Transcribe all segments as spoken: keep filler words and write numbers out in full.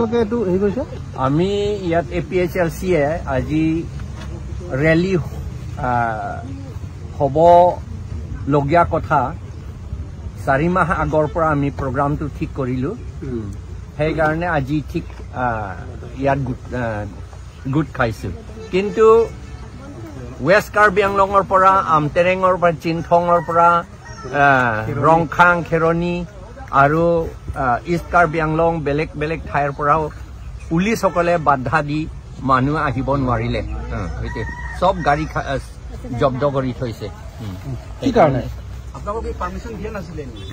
আপোনালোকে এইটো হেৰি কৰিছে? আমি ইয়াত এ পি এইচ এল চিয়ে আজি ৰেলী, আহ, হ'বলগীয়া কথা চাৰি মাহ আগৰ পৰা আমি প্ৰগ্ৰামটো ঠিক কৰিলোঁ। উম। সেইকাৰণে আজি ঠিক, আহ, ইয়াত গোট, আহ, গোট খাইছোঁ। কিন্তু ৱেষ্ট কাৰ্বি আংলঙৰ পৰা, আমটেৰেঙৰ পৰা, চিনথঙৰ পৰা, আহ, ৰংখাং, খেৰণি আৰু, আহ, ইষ্ট কাৰ্বি আংলং বেলেগ বেলেগ ঠাইৰ পৰাও পুলিচসকলে বাধা দি মানুহ আহিব নোৱাৰিলে। আহ, এতিয়া চব গাড়ী খা-, আহ, জব্দ কৰি থৈছে। উম। কি কাৰণে? আপোনালোকক এই পাৰ্মিশ্যন দিয়া নাছিলে নেকি?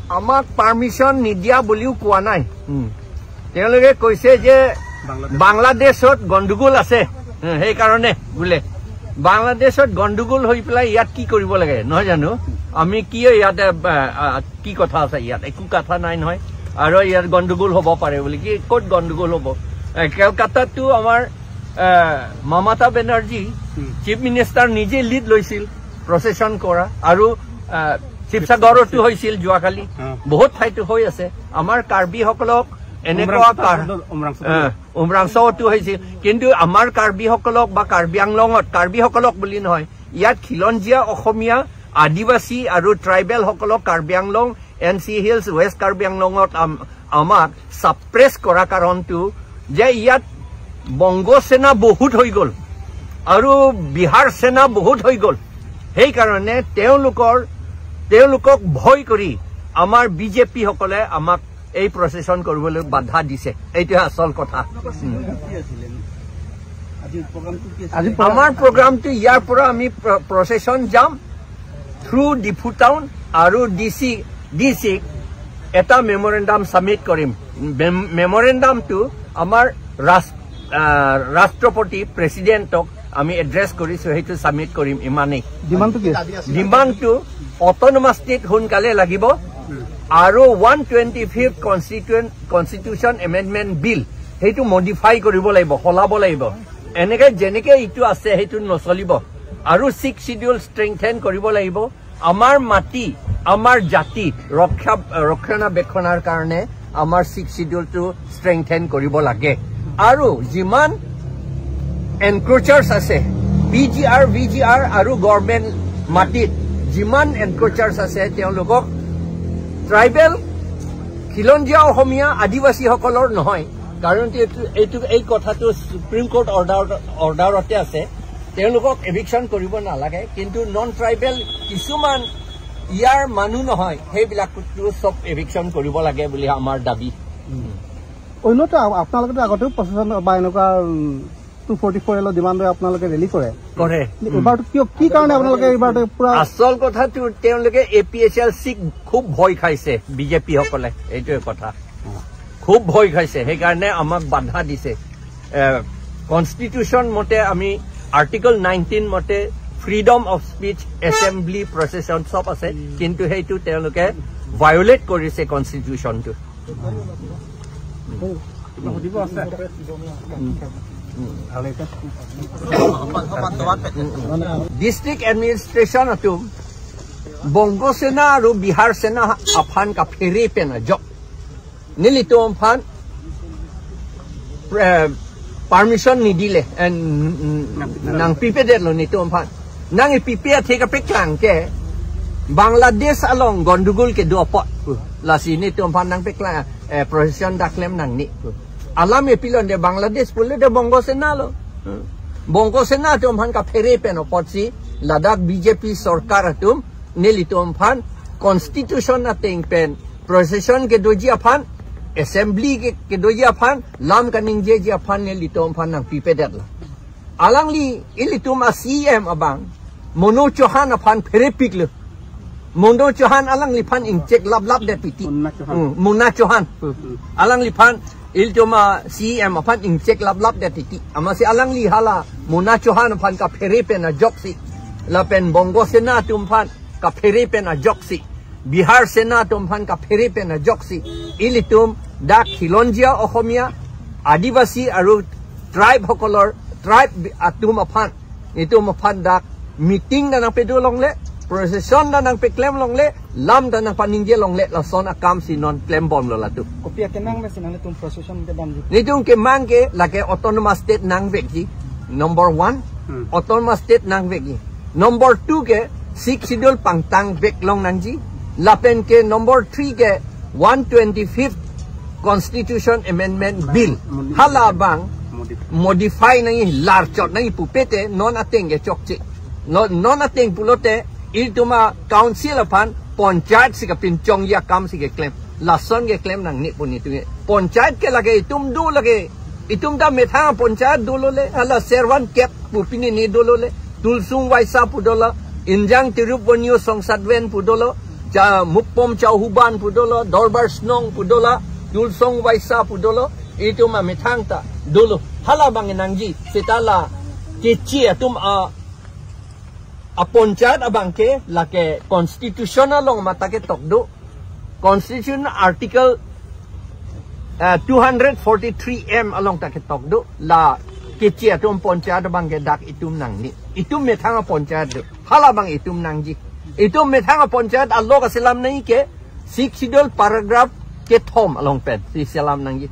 আমাক পাৰ্মিশ্যন নিদিয়া বুলিও কোৱা নাই। উম। তেওঁলোকে কৈছে যে বাংলাদেশ। বাংলাদেশত গণ্ডগোল আছে, উম, সেইকাৰণে বোলে। বাংলাদেশত গণ্ডগোল হৈ পেলাই ইয়াত কি কৰিব লাগে, নহয় জানো? আমি কিয় ইয়াতে, আ, আ, কি কথা আছে ইয়াত? একো কথা নাই নহয়। আৰু ইয়াত গণ্ডগোল হ'ব পাৰে বুলি, কি, ক'ত গণ্ডগোল হ'ব? এ, কেলকাতাততো আমাৰ, আ, মমতা বেনাৰ্জী, উম। চিফ মিনিষ্টাৰ নিজে লিড লৈছিল প্ৰচেছন কৰা। আৰু, আ, শিৱসাগৰতো হৈছিল যোৱাকালি। অ। বহুত ঠাইতো হৈ আছে। আমাৰ কাৰ্বিসকলক এনেকুৱা উমৰাংচুত কাৰ-, উমৰাংচুত। আ, উমৰাংচুতো হৈছিল। কিন্তু আমাৰ কাৰ্বিসকলক বা কাৰ্বি আংলঙত, কাৰ্বিসকলক বুলি নহয়, ইয়াত খিলঞ্জীয়া অসমীয়া, আদিবাসী আৰু ট্ৰাইবেলসকলক Karbi Anglong, N C hills, west Karbi আংলঙত আম-, আমাক ছাপ্ৰেছ কৰা কাৰণটো যে ইয়াত বংগ সেনা বহুত হৈ গ'ল আৰু বিহাৰ সেনা বহুত হৈ গ'ল। সেইকাৰণে তেওঁলোকৰ, তেওঁলোকক ভয় কৰি আমাৰ বি জে পিসকলে আমাক এই প্ৰচেছন কৰিবলৈ বাধা দিছে। এইটোহে আচল কথা। উম। আজি প্ৰগ্ৰামটো কি আছিলে? আজি প্ৰগ্ৰাম- আমাৰ প্ৰগ্ৰামটো ইয়াৰ পৰা আমি প্ৰ-, প্ৰচেছন যাম থ্ৰু ডিফু টাউন আৰু ডি চি, ডি চিক এটা মেমৰেণ্ডাম ছাবমিট কৰিম। মেম-, মেমৰেণ্ডামটো আমাৰ ৰাষ-, আহ, ৰাষ্ট্ৰপতি প্ৰেচিডেণ্টক আমি এড্ৰেছ কৰিছোঁ, সেইটো ছাবমিট কৰিম, ইমানেই। ডিমাণ্ডটো কি আছে? ডিমাণ্ডটো অট'নমাছ ষ্টেট সোনকালে লাগিব আৰু one twenty fifth constituent, constitution amendment bill, সেইটো মডিফাই কৰিব লাগিব, সলাব লাগিব। এনেকে যেনেকে ইটো আছে, সেইটো নচলিব। আৰু ছিক্স শ্বিডিউল ষ্ট্ৰেংথেন কৰিব লাগিব। আমাৰ মাটি, আমাৰ জাতি ৰক্ষা, ৰক্ষণাবেক্ষণৰ কাৰণে আমাৰ ছিক্স শ্বিডিউলটো ষ্ট্ৰেংথেন কৰিব লাগে। আৰু যিমান এনক্ৰ'চাৰ্ছ আছে, পি জি আৰ, ভি জি আৰ আৰু গভৰ্ণমেণ্ট মাটিত যিমান এনক্ৰ'চাৰ্ছ আছে, তেওঁলোকক ট্ৰাইবেল, খিলঞ্জীয়া অসমীয়া, আদিবাসীসকলৰ নহয়। কাৰণ এইটো, এইটো, এই কথাটো ছুপ্ৰিম কোৰ্ট অৰ্ডাৰ, অৰ্ডাৰতে আছে। তেওঁলোকক এভিকশ্যন কৰিব নালাগে, কিন্তু নন ট্ৰাইবেল কিছুমান ইয়াৰ মানুহ নহয়, সেইবিলাকতো চব এভিকশ্যন কৰিব লাগে বুলি আমাৰ দাবী। অন্যতো আ-, আপোনালোকেতো আগতেও প্ৰচেছন বা এনেকুৱা, উম, টু ফৰ্টি ফ'ৰ এলৰ ডিমাণ্ডে আপোনালোকে ৰেলী কৰে। কৰে। কিন্তু এইবাৰতো কিয়, কি কাৰণে আপোনালোকে এইবাৰতো পুৰা আচল কথাটো তেওঁলোকে এ পি এইচ এল চিক খুব ভয় খাইছে বি জে পিসকলে, এইটোৱে কথা। খুব ভয় খাইছে, সেইকাৰণে আমাক বাধা দিছে। এ, কনষ্টিটিউশ্যন মতে আমি, আৰ্টিকল নাইনটিন মতে ফ্ৰিডম অফ স্পীচ, এছেম্বলি, প্ৰচেছন চব আছে, কিন্তু সেইটো তেওঁলোকে ভায়লেট কৰিছে কনষ্টিটিউশ্যনটো। District administration atum Bongo Sena aru Bihar Sena aphan kaphere pen ajok nelitum aphan, eh, permission nidile, eh, n-, n-, nangpipedetlo nelitum aphan. Nangpipe athe kapeklang ke Bangladesh along gondogol kedo apot. Lasi nelitum aphan nangpeklang, eh, procession daklem nangne. Alam epilon de Bangladesh pule de Bongo Sena lo. Bongo Sena atum aphan kaphere pen apotsi ladak B J P sorkar atum nelitum aphan constitution ateng pen procession kedoji aphan, assembly ke, kedoji aphan, lam kaningjeji aphan nelitum aphan nangpipedetlo. Alangli ilitum a C E M abang Monu Chauhan aphan pherepiklo. Monu Chauhan alangliphan ingchek laplap det titi. Mona Chauhan. Hmm, Mona Chauhan. Hmm. Alangliphan ilitum a C E M aphan ingchek laplap det titi. Amatsi alangli hala Mona Chauhan aphan kaphere pen ajoksi, lapen Bongo Sena atum aphan kaphere pen ajoksi, Bihar Sena atum aphan kaphere pen ajoksi, ilitum dak Khilonjia Ohomia, Adivasi aru tribe hokolor, tribe atum aphan, itum aphan dak meeting nangpedo longle, Procession ta nangpeklem longle, lam ta nangpaningje longle, lason akam si non klembomlo latum. Kopi akenang mesi nanglitum procession kedamji? Netum kemang ke lake autonomous state nangvekji. Number one, Hmm. autonomous state nangvekji. Number two ke Sixth Schedule pangtangvek longnangji. Lapen ke number three ke one twenty-fifth Constitution Amendment Bill. Modify. Hala abang Modify. modify nangji, larchot nangji pu pete non ateng ke chokche. Non, non ateng pulote itum a council aphan panchayat si kapinchongji akam si keklem. Lason keklem nangne pu netum ke. Panchayat ke lake itum do lake. Itum ta methang panchayat dolo le. Hala Servan Kep pu pini ne dolo le. Tulsong Waisa pu dolo. Injang Tirup Vonyo Songsatven pu dolo. Cha Mukpom Chauhuban pu dolo. Dorbar Snong pu dolo. Tulsong Waisa pu dolo. Itum amethang ta dolo. Hala abang nangji. Seta la kechi atum a a panchayat abang ke lake constitution along mate ketok do. Constitution article, eh, two hundred forty-three M along ta ketok do. La kechi atum panchayat abang ke dak itum nangne. Itum methang a panchayat do. Hala abang itum nangji. Itum methang a panchayat along kaselam nangji ke Sixth Schedule paragraph kethom along pen si selam nangji.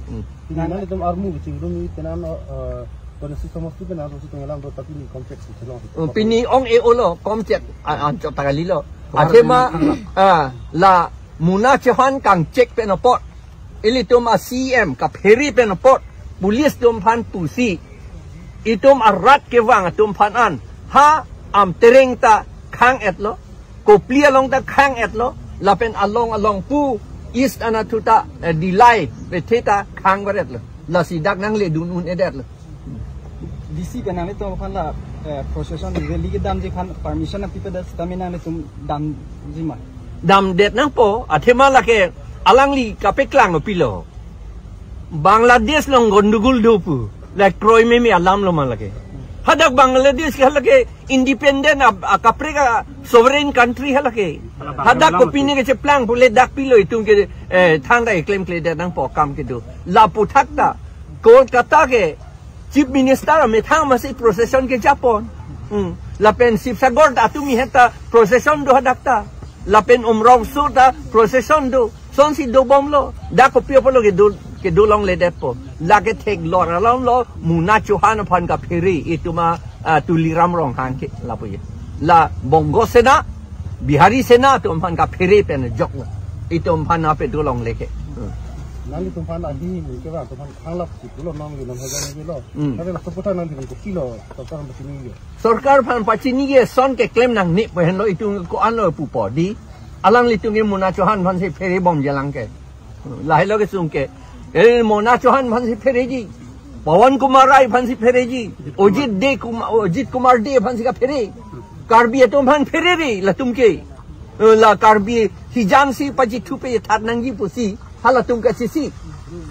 Hmm. Pini nanglitum armu kachingrum ni penan, eh, konstitusi somosti penan rosi tong alam do tapi ni kompleks si chelong. Oh, pini ong e olo kompleks a-, anchot ta kalilo. Athema, ah, la Mona Chauhan kangchek pen apot, ilitum a C M kaphere pen apot, police atum aphan pusi, itum arat kevang atum aphan an, ha Amtereng ta khang-etlo, Kopili along ta khang-etlo, lapen along along pu East Hanathota, eh, Dillai, Bethel ta khang-etlo. Lasi dak nangledun un-edetlo. D C pen nanglitum aphan la, eh, procession rally kedamji aphan permission nangpipedet sitame nanglitum damji ma? Damdet nangpo, athema lake alangli kapeklang pilo. Bangladesh along gondogol do pu, la kroimeme alam lo ma lake. Hadak Bangladesh ke lake independent a, a kaprek a sovereign country halake. Hadak kopine kecheplang pule dak pilo itum ke, eh, thangta keklemkledet nangpo akam kedo. Lapu thakta Kolkata ke Chief Minister amethang masi procession kejapon. Hmm. Lapen Sibsagar ta atum ihet ta procession do hadak ta. Lapen Umrongso ta procession do. Sonsi dobomlo. Dak kopi apotlo kedo, kedo longledetpo. Lake theklong alam lo Mona Chauhan aphan kaphere itum a, ah, Tuliram Ronghang ke lapu ye. La Bongo Sena, Bihari Sena atum aphan kaphere pen joklo. Itum aphan ape do longle ke. Hmm. Nanglitum aphan ahi ni ke ba atum aphan khanglap si pulo nangli nang hajar ni lo. Hmm. Tapi la seputar nanglitum kopilo, sorkar aphan pachinilo. Sorkar aphan pachinilo, son keklem nangne pu henlo itum ko-an lo pupo di. Alanglitum ke Mona Chauhan aphan si pherebomji alang ke. Lahelo kesung ke. Eh, Mona Chauhan aphan si phereji. Pawan Kumar Rai aphan si phereji. Ajit De Kumar, Ajit Kumar De aphan si kaphere. Karbi atum aphan pherere latum ke. Eh, la Karbi hijan si pachithupe that nangji pusi. Halatum ke chesik.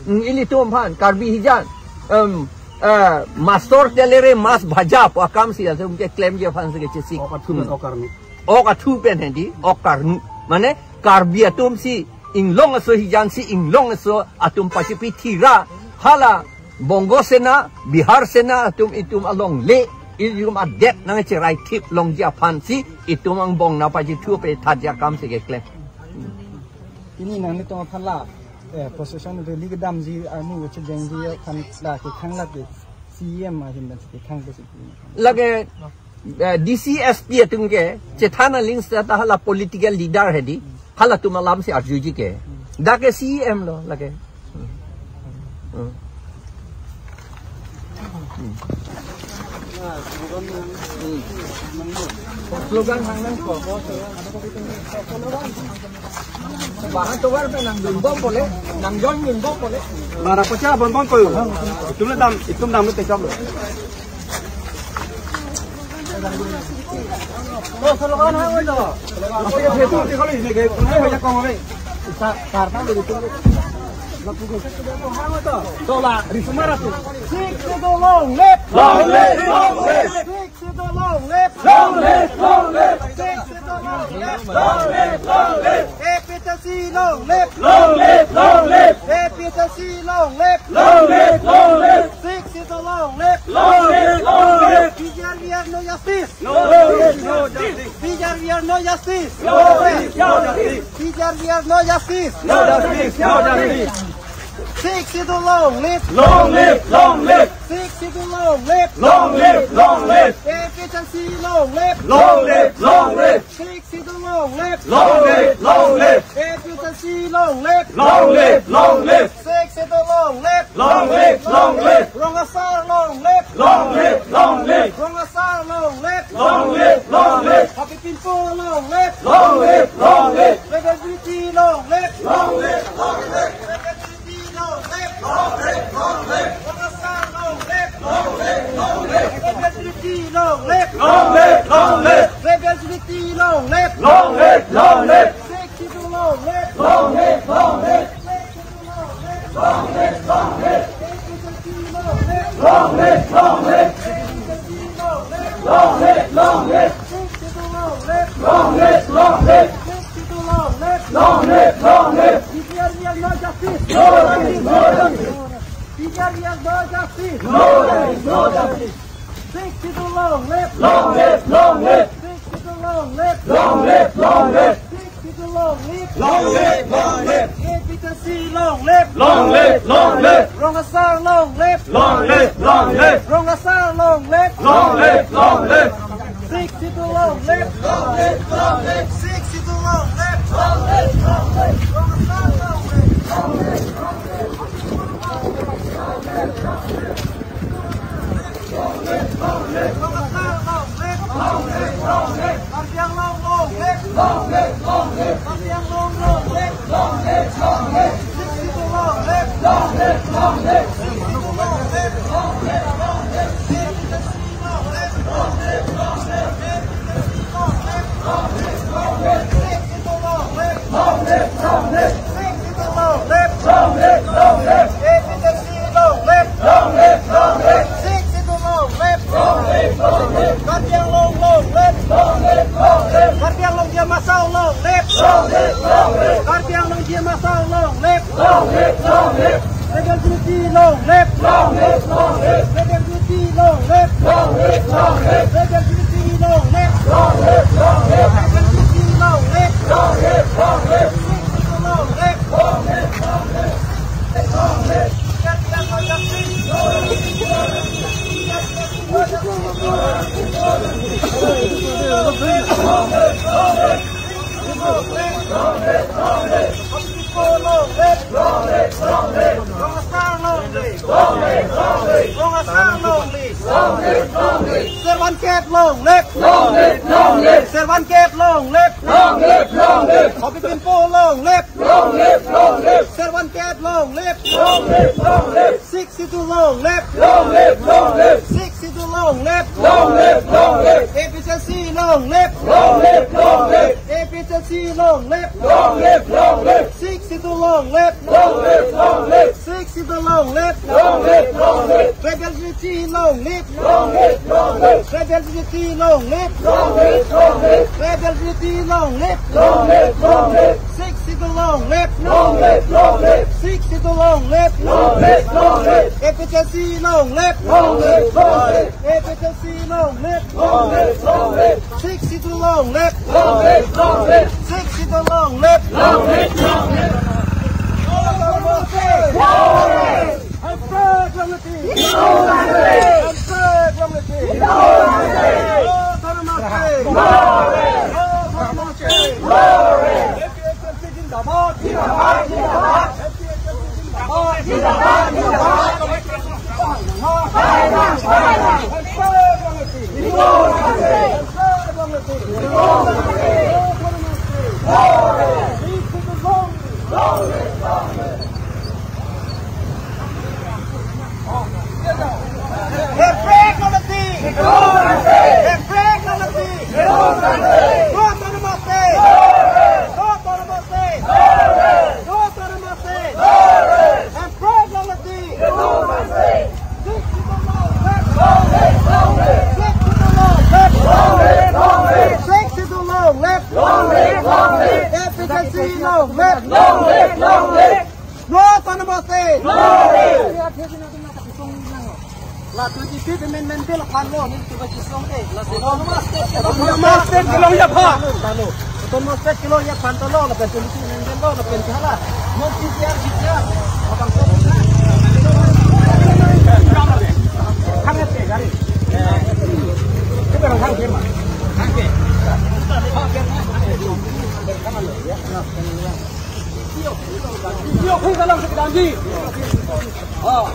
Hmm, ilitum aphan Karbi hijan. Em, eh, masor telere mas bhaja pu akam si atum keklemji aphan si kechesik. Ok athu pen, hmm, ok arni. Ok athu pen hedi, ok arni. Mane Karbi atum si inglong aso hijan si inglong aso atum pachipi thira. Hala Bongo Sena, Bihar Sena atum itum alongle, itum adet nangcherai thip longji aphan si itum angbong nangpachithupe thatji akam si keklem. Pini nanglitum aphan la, eh, procession rally kedamji armu kechejengji aphan la kekhanglap ke C M ahin dan kekhang ke si. Lake, eh, D C S P atum ke chethan aling seta hala political leader hedi. Halatum alam si arjuji ke. Dak ke C M lo lake. Hmm. Hmm. Slogan hang nangpo. Bahan tovar pen nangdunbom pole, nangjoindunbom pole. Bara pacha bonbom ko. Itum le dam, itum dam le techam. To slogan hang oi to. Apa ya itu di kali ini ke? Ini banyak kong oi. Sa karta lo itu. Lapu ko. To la risumara tu. Sixth Schedule long live. Long live, long live. Sixth Schedule long live. Long live, long live. Sixth Schedule long live. Long live, long live. A P H L C long live. Long live, long live. A P H L C long live. Long live, long live. Sixth Schedule long live. Long live, long live. P G R V have no justice. No justice, no justice. P G R V R no justice. No justice, no justice. P G R V R no justice. No justice, no justice. Sixth Schedule long live. Long live, long live. Sixth Schedule long live. Long live, long live. A P H L C long live. Long live, long live. Sixth Schedule long live. Long live, long live. A P H L C long live. Long live, long live. Sixth Schedule long live. Long live, long live. Rong Asar long live. Long live, long live. Rong Asar long live. Long live, long live. Happy Pinpo long live. Long live, long live. Rebel Unity long live. Long live, long live. Rebel Unity long live. Long live, long live. Rong Asar long live. Long live, long live. Rebel Unity long live. Long live, long live. Rebel Unity long live. Long live, long live. Sixth Schedule long live. Long live, long live. Long live, long live. Long live, long live. Long live, long live. Long live, long live. Long live, long live. P G R V R no justice. No justice, no justice. P G R V R no justice. No justice, no justice. Sixth Schedule long live. Long live, long live. Sixth Schedule long live. Long live, long live. Sixth Schedule long live. Long live, long live. A P H L C long live. Long live, long live. Rong Asar long live. Long live, long live. Rong Asar long live. Long live, long live. Sixth Schedule long live. Long live, long live. Sixth Schedule long live. Long live, long live. Rong Asar long live. Long live, long live. Karbi Anglong long live! Karbi Anglong long live! Sixth Schedule long live! Sixth Schedule long live! Long live, long live! Sixth Schedule long live! Long live, long live! Sixth Schedule long live! Long live, long live! A P H L C long live! Long live, long live! Sixth Schedule long live! Long live, long live! Karbi Anglong long live! Long live, long live! Karbi Anglong Dimasarao long live! Long live, long live! Karbi Anglong Dimasarao long live! Long live, long live! Rebel Unity long live! Long live, long live! Rebel Unity long live! Long live, long live! Rebel Unity long live! Long live, long live! Rebel Unity long live! Long live, long live! Sixth Schedule long live! Long live, long live! Long live! Long live, long live! Long live, long live! Long live, long live! Long live, long live! Long live, long live! Sir One K long live! Long live, long live! Sir One K long live! Long live, long live! Happy Pinpo long live! Long live, long live! Sir One K long live! Long live, long live! Sixth Schedule long live! Long live, long live! Sixth Schedule long live! Long live, long live! A P H L C long live! Long live, long live! A P H L C long live! Long live, long live! Sixth Schedule long live! Long live, long live! Sixth Schedule long live! Long live, long live! Rebel Unity long live! Long live, long live! Rebel Unity long live! Long live, long live! Rebel Unity long live! Long live, long live! Sixth Schedule long live! Long live, long live! Sixth Schedule long live! Long live, long live! A P H L C long live! Long live, long live! A P H L C long live! Long live, long live! Sixth Schedule long live! Long live, long live! Sixth Schedule long live! Long live, long live! Long live! Long live! Long live! Hemprek noneti! Hemprek noneti! No autonomous state! No autonomous state! No autonomous state! Hemprek noneti! Sixth Schedule long live! Sixth Schedule long live! Long live, long live! A P H L C long live! Long live, long live! No autonomous state! No! La twenty-fifth Amendment Bill aphan lo, nelitum kachisong-e. La Autonomous State kelong, Autonomous State kelongji aphan. Autonomous State kelongji aphan ta lo, lapen twenty-fifth Amendment lo, lapen hala non P G R, P G R. Abang tu. Hang ete gari. Kita orang hang ke ma. Hang ke. Yo, kita langsung ke Dandi. Oh.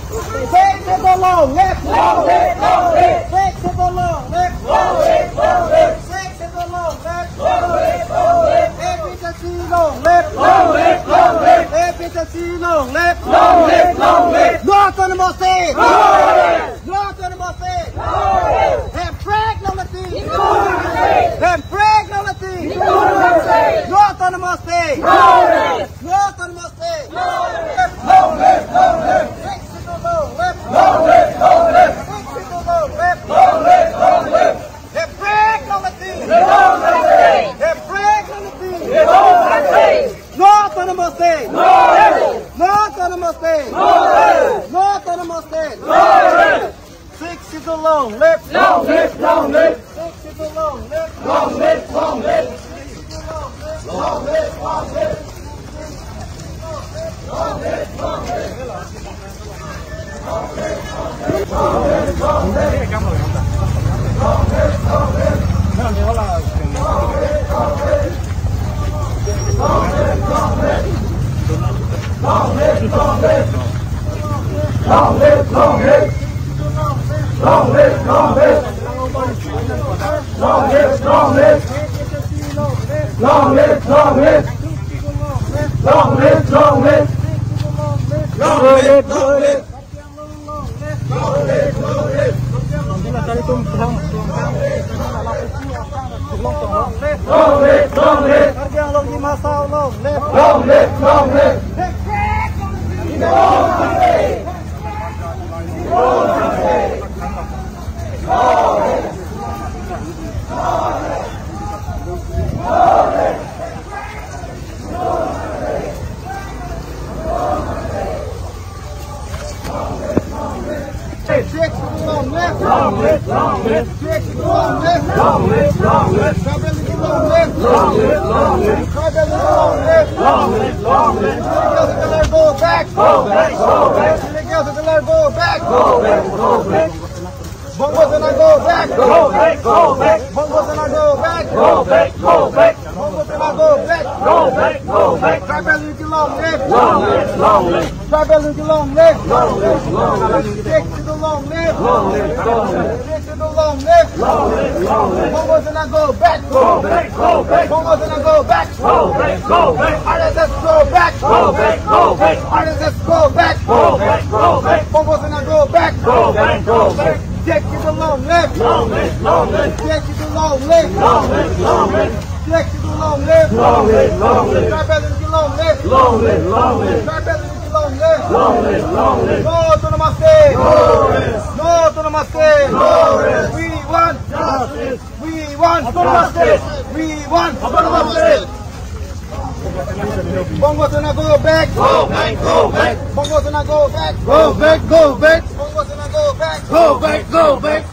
Sixth Schedule long live! Long live, long live! Sixth Schedule long live! Long live, long live! Sixth Schedule long live! Long live, long live! A P H L C long live! Long live, long live! A P H L C long live! Long live, long live! No Autonomous State! No Autonomous State! Hemprek longle ti! Hemprek longle ti! No Autonomous State! No Autonomous State! Long live, long live! Sixth Schedule long live! Long live, long live! Sixth Schedule long live! Long live, long live! Hemprek longle ti! Long live, long live! Hemprek longle ti! Long live, long live! No Autonomous State! No live! No Autonomous State! No live! No Autonomous State! No live! Sixth Schedule long live! Long live, long live! Sixth Schedule long live! Long live, long live! Sixth Schedule long live! Long live, long live! Long live, long live! Long live, long live! Long live, long live! Long live, long live! Long live, long live! Long live, long live! Long live, long live! Long live, long live! Long live, long live! Long live, long live! Karbi Anglong Dima Hasao long live! Long live, long live! Sixth Schedule long live! Long live, long live! Sixth Schedule long live! Long live, long live! Tribal unity long live! Long live, long live! Tribal unity long live! Long live, long live! Illegal settler go back! Go back, go back! Illegal settler go back! Go back, go back! Bongo Sena go back! Go back, go back! Bongo Sena go back! Go back, go back! Bongo Sena go back! Go back, go back! Tribal unity long live! Long live, long live! Tribal unity long live! Long live, long live! Sixth Schedule long live! Long live, long live! Sixth Schedule long live! Long live, long live! Bongo Sena go back! Go back, go back! Bongo Sena go back! Go back, go back! R S S go back! Go back, go back! R S S go back! Go back, go back! Bongo Sena go back! Go back, go back! Sixth Schedule long live! Long live, long live! Sixth Schedule long live! Long live, long live! Sixth Schedule long live! Long live, long live! Tribal unity long live! Long live, long live! Tribal unity long live! Long live, long live! No Autonomous State! No rest! No Autonomous State! No rest! We want justice! We want justice! We want Autonomous State! Bongo Sena go back! Go back, go back! Bongo Sena go back! Go back, go back! Bongo Sena go back! Go back, go back!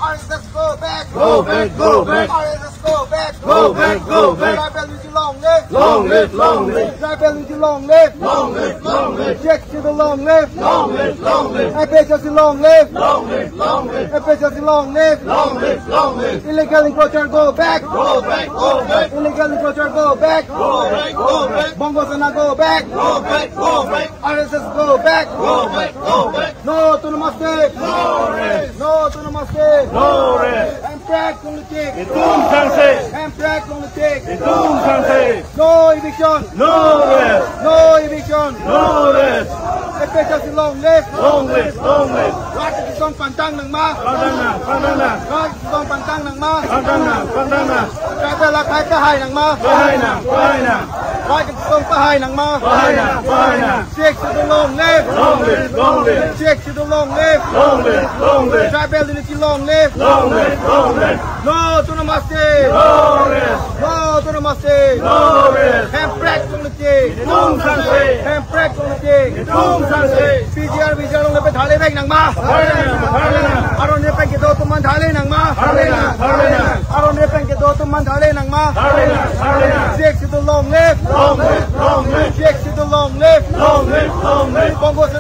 R S S go back! Go back, go back! R S S go back! Go back, go back! Tribal unity long live! Long live, long live! Tribal unity long live! Long live, long live! Sixth Schedule long live! Long live, long live! A P H L C long live! Long live, long live! A P H L C long live! Long live, long live! Illegal encroacher go back! Go back, go back! Illegal encroacher go back! Go back, go back! Bongo Sena go back! Go back, go back! R S S go back! Go back, go back! No Autonomous State! No rest! No Autonomous State! No rest! Hemprek longle ti! Itum sangse! Hemprek longle ti! Itum sangse! No eviction! No rest! No eviction! No rest! A P H L C long live! Long live, long live! Rat kesung pantang nang ma! Pantang nang, pantang nang! Rat kesung pantang nang ma! Pantang nang, pantang nang! Tribal akhai kahai nang ma! Kahai nang, kahai nang! Rat kesung kahai nang ma! Kahai nang, kahai nang! Sixth Schedule long live! Long live, long live! Sixth Schedule long live! Long live, long live! Tribal unity long live! Long live, long live! No Autonomous State! No rest! No Autonomous State! No rest! Hemprek longle ti! Itum sangse! Hemprek longle ti! Itum sangse! P G R, V G R longle pet Tharle vek nang ma? Tharle nang, tharle nang. Aron pen kedo atum aphan tharle nang ma? Tharle nang, tharle nang. Aron pen kedo atum aphan tharle nang ma? Tharle nang, tharle nang. Sixth Schedule long live. Long live, long live. Sixth Schedule long live. Long live, long live. Bongo Sena